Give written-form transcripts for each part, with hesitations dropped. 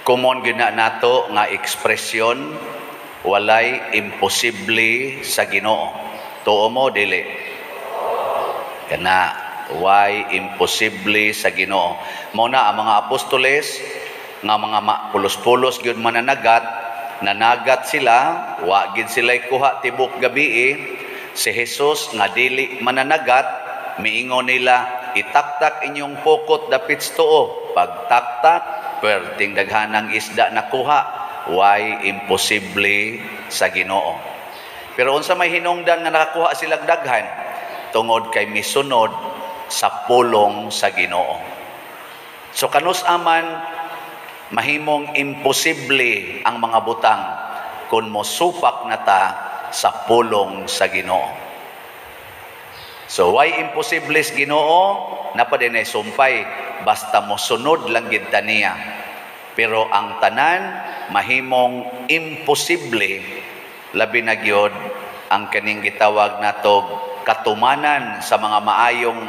Common gyud na nato nga ekspresyon, walay imposible sa Ginoo. Tuo mo, dili? Kana, way imposible sa Ginoo. Mao na ang mga apostoles nga mga pulos-pulos gyud mananagat, nanagat sila, wa gid sila kuha tibok gabi. Si Jesus nga dili mananagat, miingon nila, "Itaktak inyong pukot dapit sa tuo." Pagtaktak, perting daghanang isda nakuha. Way imposible sa Ginoo. Pero unsa may hinungdan nga nakakuha silang daghan? Tungod kay misunod sa pulong sa Ginoo. So kanus aman mahimong imposible ang mga butang kung mosupak na ta sa pulong sa Ginoo. So why imposible sa Ginoo? Napa din ay sumpay, basta mosunod lang gid ta niya. Pero ang tanan mahimong imposible, labi na gyud ang kaning gitawag natog katumanan sa mga maayong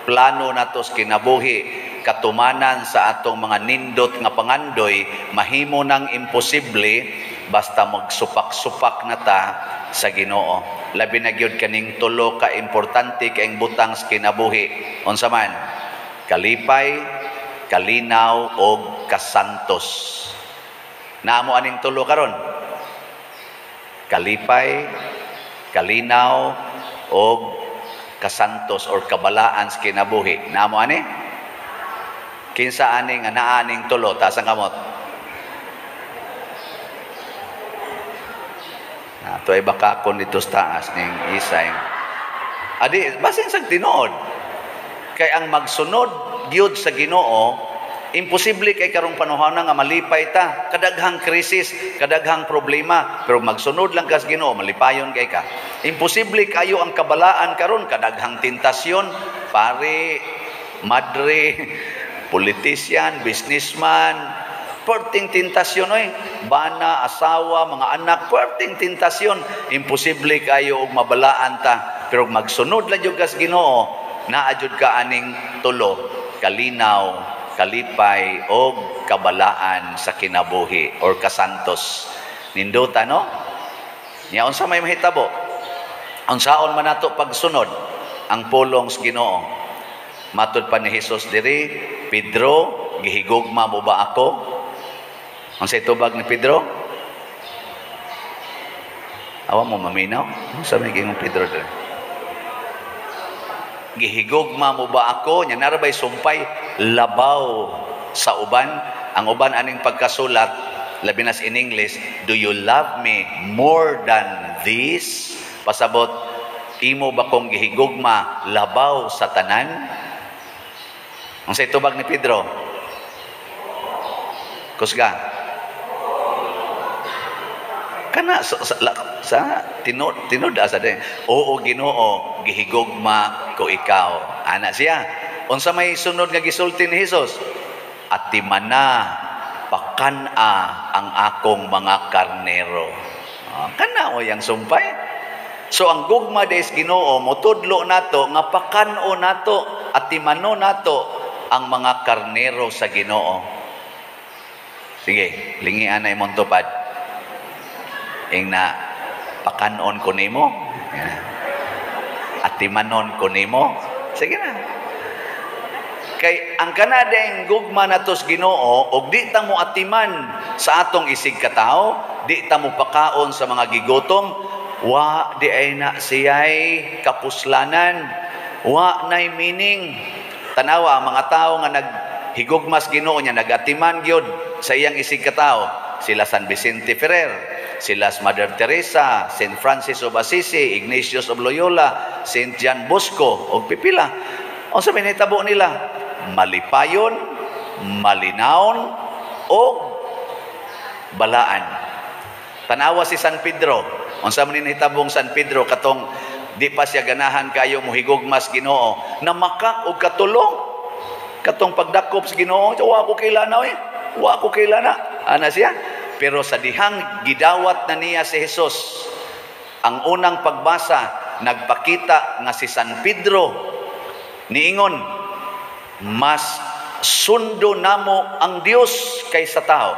plano nato sa kinabuhi, katumanan sa atong mga nindot nga pangandoy, mahimo nang imposible basta magsupak-supak na ta sa Ginoo. Labi na gyud kaning tulo ka importante kaayong butang sa kinabuhi. Unsa man? Kalipay, kalinaw og kasantos. Naamo aning tulo karon? Kalipay, kalinaw og kasantos or kabalaan sa kinabuhi. Naamo ani? Kinsa ani nga naa aning tulo? Taas ang kamot. Na to ay baka kon dito sa taas ning isay. Adi basin sa tinuod. Kay ang magsunod gyud sa Ginoo, imposible kay karong panahon nga malipay ta. Kadaghang krisis, kadaghang problema, pero magsunod lang ka sa Ginoo, malipayon kay ka. Imposible kayo ang kabalaan karon, kadaghang tentasyon, pare, madre, politician, businessman, perting tentasyon oy, bana, asawa, mga anak, perting tentasyon. Imposible kayo og mabalaan ta, pero magsunod lang jud ka sa Ginoo, naa jud ka aning tulo, kalinaw, kalipay og kabalaan sa kinabuhi or kasantos. Nindota, no? Nya unsa may mahitabo? Unsaon man nato pagsunod ang pulong sa Ginoo? Matud pa ni Jesus diri, "Pedro, gihigugma mo ba ako?" Unsay tubag ni Pedro? Awa mo maminaw? Unsa may giingon Pedro diri? "Gihigugma mo ba ako?" Nya narabay sumpay labaw sa uban. Ang uban aning pagkasulat, labi na in English, "Do you love me more than this?" Pasabot, imo ba kong gihigugma labaw sa tanan? Unsay tubag ni Pedro? Kusga. Kana sa tinud asa din. "Oo, Ginoo, gihigugma ko ikaw." Ana siya. Unsa may sunod nga gisulti ni Jesus? "Atimana, pakan-a ang akong mga karnero." Kana o yang sumpay. So ang gugma des Ginoo motudlo nato nga pakan-o nato, atimano nato ang mga karnero sa Ginoo. Sige, lingian na imong tupad. Ing na, "Pakanon ko nimo. Atimanon ko nimo." Sige na. Kay ang kanadeng gugma nato sa Ginoo og di ta mo atiman sa atong isig katawo, di ta mo pakaon sa mga gigutom, wa di ay na siyay kapuslanan, wa nay meaning. Tanawa ang mga tao nga naghigugmas Ginoo niya, nagatiman gyud sa iyang isig katawo, sila San Vicente Ferrer, sila Mother Teresa, Saint Francis of Assisi, Ignatius of Loyola, Saint John Bosco, og pipila. Unsa may nahitabo nila? Malipayon, malinawon, o balaan. Tanawa si San Pedro. Unsa man nahitabong San Pedro katong di pa siya ganahan kayo mohigugmas Ginoo, namakak og katulong katong pagdakop sa Ginoo, "Wa ko kailana oy. Wa ko kailana." Ana siya. Pero sa dihang gidawat na niya si Jesus, ang unang pagbasa nagpakita nga si San Pedro niingon, "Mas sundo namo ang Dios kaysa tao."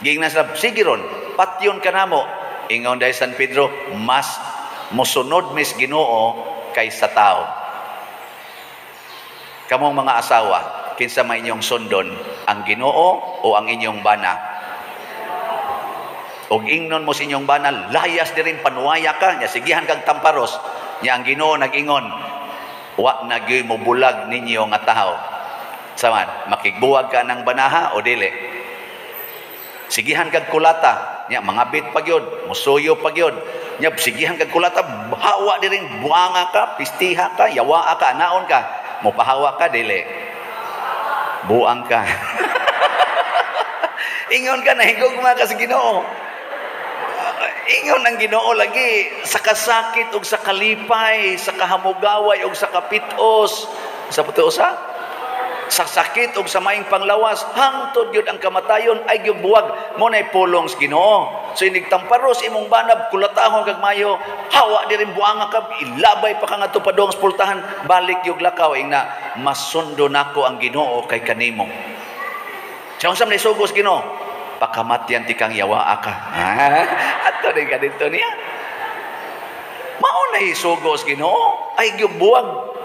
Giingnan sila, "Sige ron, patyon ka namo." Ingon dahil San Pedro, "Mas mosunod mis Ginoo kaysa tao." Kamong mga asawa, kinsa may inyong sundon, ang Ginoo o ang inyong bana? Og ingnon mo sa inyong bana, "Layas diring, panuwaya ka," nya sigihan kag tamparos, nya ang Ginoo nag-ingon, "Wa na gyud mo bulag ninyo nga tawo." Saman, makigbuwag ka ng banaha o dili? Sigihan kag kulata, nya mangabit pa gyud, musuyo pa gyud. Nya sigihan kag kulata, "Hawa diring, buanga ka, pistiha ka, yawaa ka, naon ka." Mopahawa ka, dili? Buang ka. Ingon ka, nahigugma ka sa Ginoo. Ingon ang Ginoo lagi sa kasakit ug sa kalipay, sa kahamugaway ug sa kapitos. Sa puto sa sakit ug sa maing panglawas hangtod gyud ang kamatayon ay gyud buwag mo nay pulong sa Ginoo. So inig tamparos imong banab, kulatahon kag mayo, "Hawa diri, buanga ka," ilabay pa ka ngadto padung sa pultahan, balik gyud lakaw, ingna, "Masundo nako ang Ginoo kay kanimo." Siya unsa man sugos Ginoo? Pakamatyan ti kang yawaa ka. Ato din ka dito niya. Mao na sugos Ginoo ay gyud buwag.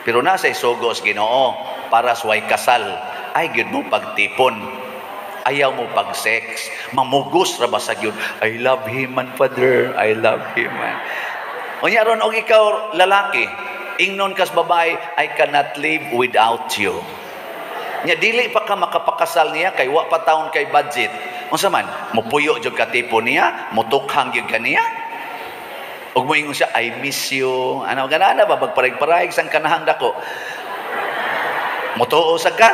Pero nasa sugos Ginoo para sa kasal, ay gyud mo pagtipon. Ayaw mo pag-sex. Mamugos ra ba sa gyud. "I love him man, Father. I love him man." Unya ron og ikaw lalaki, ingnon kas babae, "I cannot live without you." Nya dili pa ka makapakasal niya kay wa pa taon kay budget. Unsa man, mopuyo jud ka tipo niya, motukhang gyud ka niya. Ug moingon siya, "I miss you." Ano ganana ba magparig-parig sang kanahang dako. Motuo sa ka.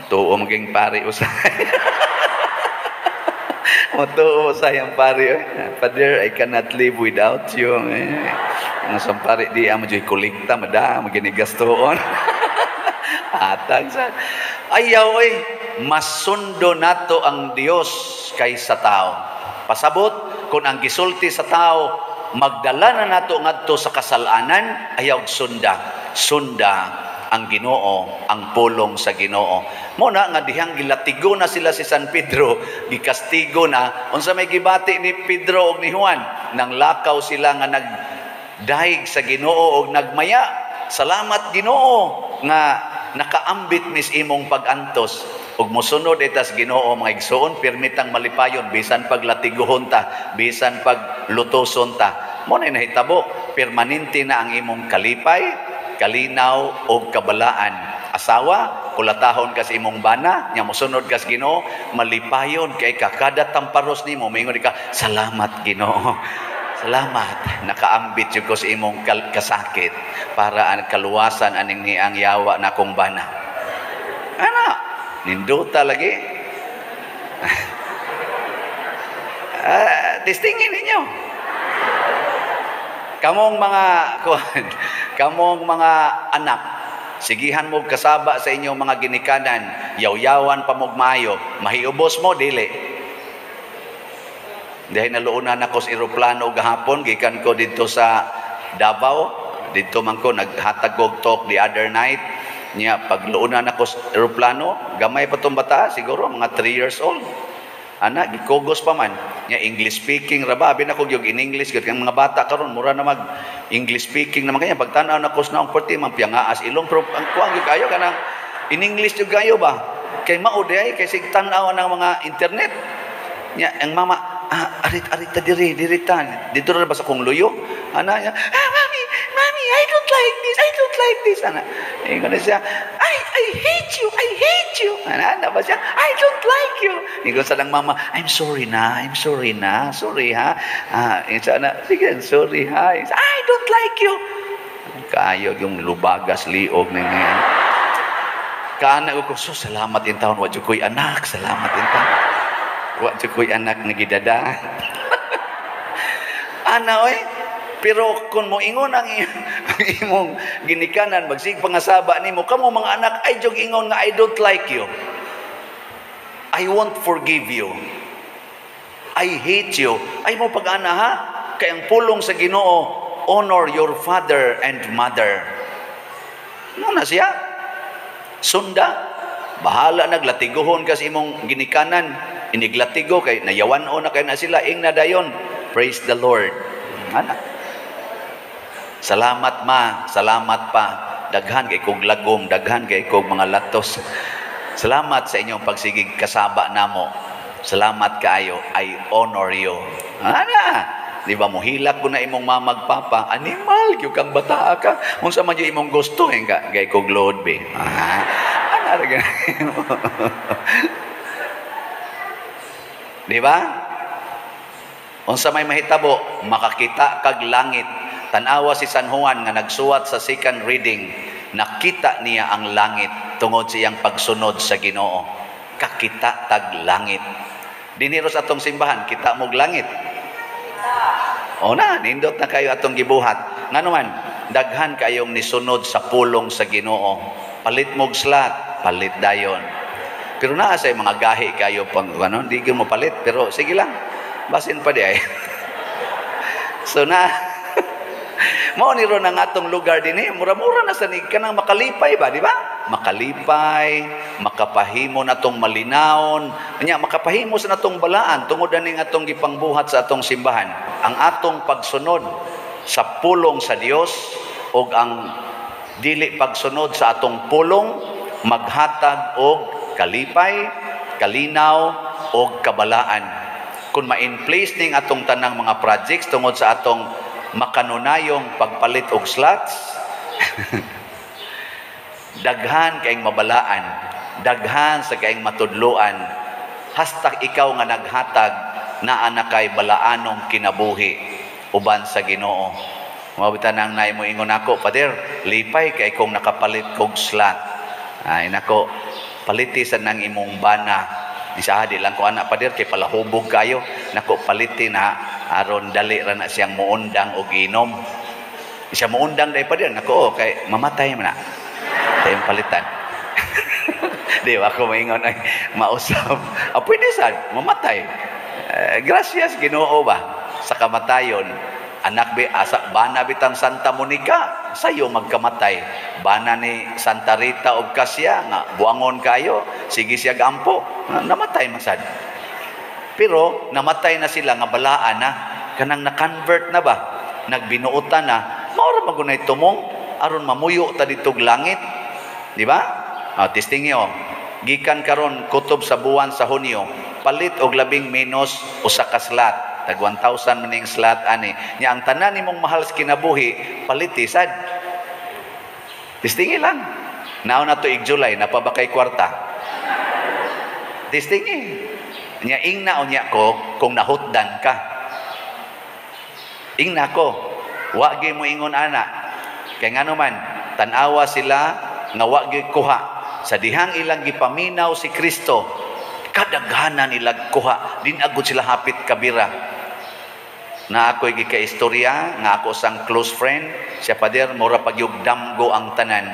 Tuo maging pari usay. Motuo sa yang pari. "Father, I cannot live without you." Eh. Ang sa pari di amo joy kolekta mada maginigastoon. Atag sa ayaw oy, masundo nato ang Dios kaysa tao. Pasabot kung ang gisulti sa tao magdala na nato ngadto sa kasalanan, ayaw sunda. Sunda ang Ginoo, ang pulong sa Ginoo. Mo na nga dihang gilatigo na sila si San Pedro, gikastigo na, unsa may gibati ni Pedro ug ni Juan, nang lakaw sila nga nagdahig sa Ginoo og nagmaya, "Salamat Ginoo nga nakaambit mis imong pag-antos." Ug mosunod itas Ginoo, mga igsoon, pirmitang malipayon bisan paglatiguhon ta, bisan paglutoson ta. Mo na nahitabo, permanente na ang imong kalipay, kalinaw og kabalaan. Asawa, kulatahon kas imong bana, nya mosunod kas Ginoo, malipayon kay ka kada tamparos nimo, moingon ka, "Salamat Ginoo. Salamat, nakaambit jud ko sa imong kasakit para ang kaluwasan aning ni ang yawa na kong bana." Ana, nindota lagi. Testingin ninyo. Kamong mga kuan, kamong mga anak, sigihan mo kasaba sa inyong mga ginikanan, yaw-yawan pa mo maayo, mahiubos mo dili. Dahil naluonan ako sa eroplano gahapon, gikan ko dito sa Davao, dito man ko naghatag og talk the other night. Nya pagluonan ako sa eroplano, gamay pa tong bata, siguro mga 3 years old. Ana, gikugos pa man. Nya English speaking ra ba? Abi nako gyud in English gyud kang mga bata karon mura na mag English speaking naman kanya. Pagtan-aw nako sa naong perti man piangaas ilong, pero ang kuang gyud kayo kanang in English gyud kayo ba? Kay mao di ay kay sig tan-aw ng mga internet. Nya ang mama, "Arit arit ta diri, diri ta. Dito ra ba sa kong luyo?" Ana niya, "Mami, mami, I don't like this. I don't like this." Ana. Ingon na siya, "I hate you. I hate you." Ana, ana ba siya? "I don't like you." Ingon sa lang mama, "I'm sorry na. I'm sorry na. Sorry ha." Ingon siya na, "Sige, sorry ha." Ingon siya, "I don't like you." Kaayo yung lubagas liog na niya. Kaana ko, "So salamat in taon, wa jud ko'y anak, salamat in taon. Wa jud ko'y anak nga gidada." Ana oy, pero kung moingon ang imong ginikanan, magsig pangasaba nimo, kamo mga anak ay jud ingon nga, "I don't like you. I won't forgive you. I hate you." Ay mo pag-ana ha, kay ang pulong sa Ginoo, "Honor your father and mother." Ano na siya? Sunda. Bahala naglatiguhon ka sa imong ginikanan. Iniglatigo kay nayawan-o na kay na sila, ing na dayon. Praise the Lord. Ana. Salamat ma, salamat pa. Daghan kay kog lagom, daghan kay kog mga latos. Salamat sa inyong pagsigig kasaba namo. Salamat kaayo. I honor you. Ana. Di ba mohilak ko na imong mama ug papa, animal gyud kang bata ka. Unsa man gyud imong gusto eh ka gay kog load be. Ah, ana ra gani. Di ba? Unsa may mahitabo, makakita kag langit. Tan-awa si San Juan nga nagsuwat sa second reading, nakita niya ang langit tungod sa iyang pagsunod sa Ginoo. Kakita tag langit. Dinhi sa atong simbahan, kita mog langit. O na, nindot na kayo atong gibuhat. Ngano man, daghan kayong nisunod sa pulong sa Ginoo. Palit mog slot, palit dayon. Pero naa sa mga gahi kayo pang ano, di gyud mo palit, pero sige lang. Basin pa di ay. So na mao ni ron ang atong lugar dinhi, mura-mura na sa nig kanang makalipay ba, di ba? Makalipay, makapahimo natong malinawon, nya makapahimo sa natong balaan tungod aning atong gipangbuhat sa atong simbahan. Ang atong pagsunod sa pulong sa Dios ug ang dili pagsunod sa atong pulong maghatag og kalipay, kalinaw ug kabalaan. Kung ma-in place ning atong tanang mga projects tungod sa atong makanunayong pagpalit og slots, daghan kaayong mabalaan, daghan sa kaayong matudloan, hasta ikaw nga naghatag naa na kay balaanong kinabuhi uban sa Ginoo. Mao bitaw nang naay mo ingon ako, "Father, lipay kay kong nakapalit kog slot." Ay nako, paliti sa nang imong bana. Isa di lang ko anak, Father, kay palahubog kayo. Nako, paliti na aron dali ra na siyang muundang og inom. Siya muundang dai, Father. Nako, oh, kay mamatay man na. Tayong palitan. Di ba ako maingon ay mausap. Ah, pwede sad mamatay. Eh, gracias Ginoo ba sa kamatayon. Anak bi asa bana bitang Santa Monica sayo magkamatay. Bana ni Santa Rita og Cassia nga buangon kayo, sige siya gampo, namatay man sad. Pero namatay na sila nga balaan na, kanang na-convert na ba, nagbinuotan na, mao ra man gunay tumong aron mamuyo ta ditog langit. Di ba? Ah, testing niyo. Gikan karon kutob sa buwan sa Hunyo, palit og labing menos usa ka slot. Tag 1,000 maning slot ani. Nya ang tanan nimong mahal sa kinabuhi, paliti sad. Testingi lang. Naon na to ig July, napa ba kay kwarta? Testingi. Nya ingna unya ko kung nahutdan ka. Ingna ko, wa gyud mo ingon ana. Kay ngano man, tan-awa sila nga wa gyud kuha. Sa dihang ilang gipaminaw si Kristo, kadaghanan nilag kuha, din agud sila hapit kabira. Na ako'y gikaistorya nga ako sang close friend, siya, "Father, mura pagyug damgo ang tanan."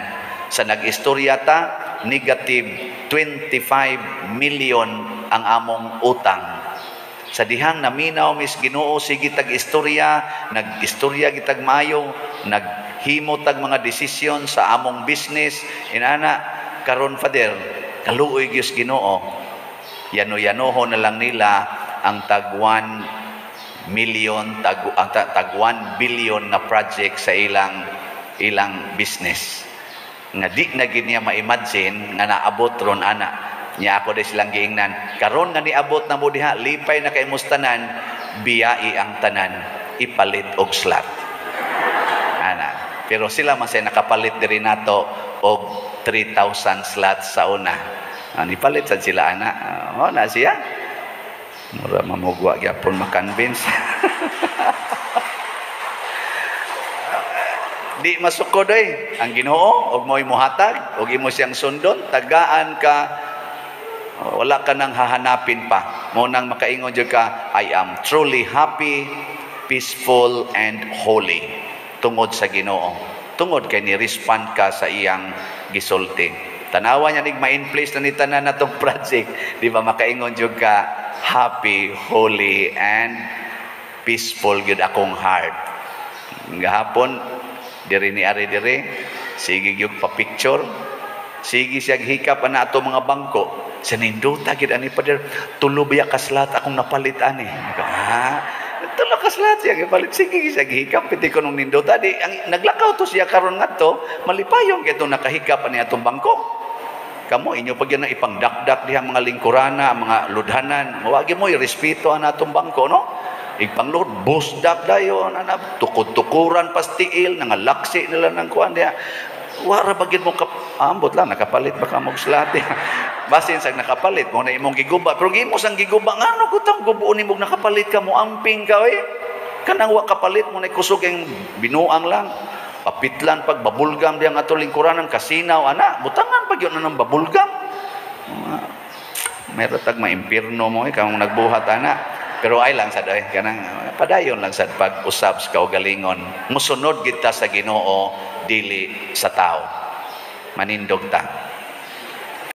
Sa nag-istorya ta, negative 25 million ang among utang. Sa dihang naminaw mis Ginoo, sige tag istorya, nag-istorya gitag maayo, naghimo tag mga desisyon sa among business, inana karon, Father, kaluoy gyud Ginoo. Yano-yanoho na lang nila ang tag 1 million, tag 1 billion na project sa ilang ilang business. Nga di na gid niya ma-imagine nga naabot ron ana. Nya ako di silang giingnan, karon nga niabot na mo diha, lipay na kay tanan, biyai ang tanan, ipalit og slot. Ana. Pero sila man say nakapalit diri nato og 3,000 slots sa una. Ah, nipalit sad sila ana. Oh, na siya. Mura mamugwa gyapon ma-convince. Di masukod oy ang Ginoo og mo'y mohatag og imo siyang sundon, tagaan ka, wala ka nang hahanapin pa. Mo nang makaingon jud ka, "I am truly happy, peaceful and holy," tungod sa Ginoo. Tungod kay ni respond ka sa iyang gisulti. Tanawa niya nig ma-in place na ni tanan natong project, di ba makaingon jud ka, "Happy, holy and peaceful gyud akong heart." Gahapon diri ni ari diri sige gyud pa picture. Sige siya hikap ana ato mga bangko. Sa nindota gid ani, Pader, tulo biya ka slot akong napalit ani. Ah, tulo ka slot siya gipalit. Sige siya hikap piti ko nung nindota di ang naglakaw to siya karon ngadto, malipayon kay nakahikap ani atong bangko. Kamo inyo pag yan na ipangdakdak diha mga lingkurana, mga ludhanan. Wagi mo irespeto ang atong bangko, no? Ipangluhod, busdak dayon, ana, tukod-tukuran pastiil, nangalaksi nila ng kuan diha. Wara bagid mo kap ambot lang nakapalit ba ka mo slot? Basin sa nakapalit mo na imong giguba, pero gimo sang giguba, ngano kutang gubuon nimo nakapalit ka, mo amping ka oy? Kanang wa kapalit mo na kusog ang binuang lang, papitlan pag babulgam diyang ato lingkuranan, kasinaw ana, butangan pag yun na ng babulgam. Meron tag maimpirno mo eh, kang nagbuhat ana. Pero ay lang sad ay kanang padayon lang sad pag-usab sa kaugalingon. Musunod kita sa Ginoo, dili sa tao. Manindog ta.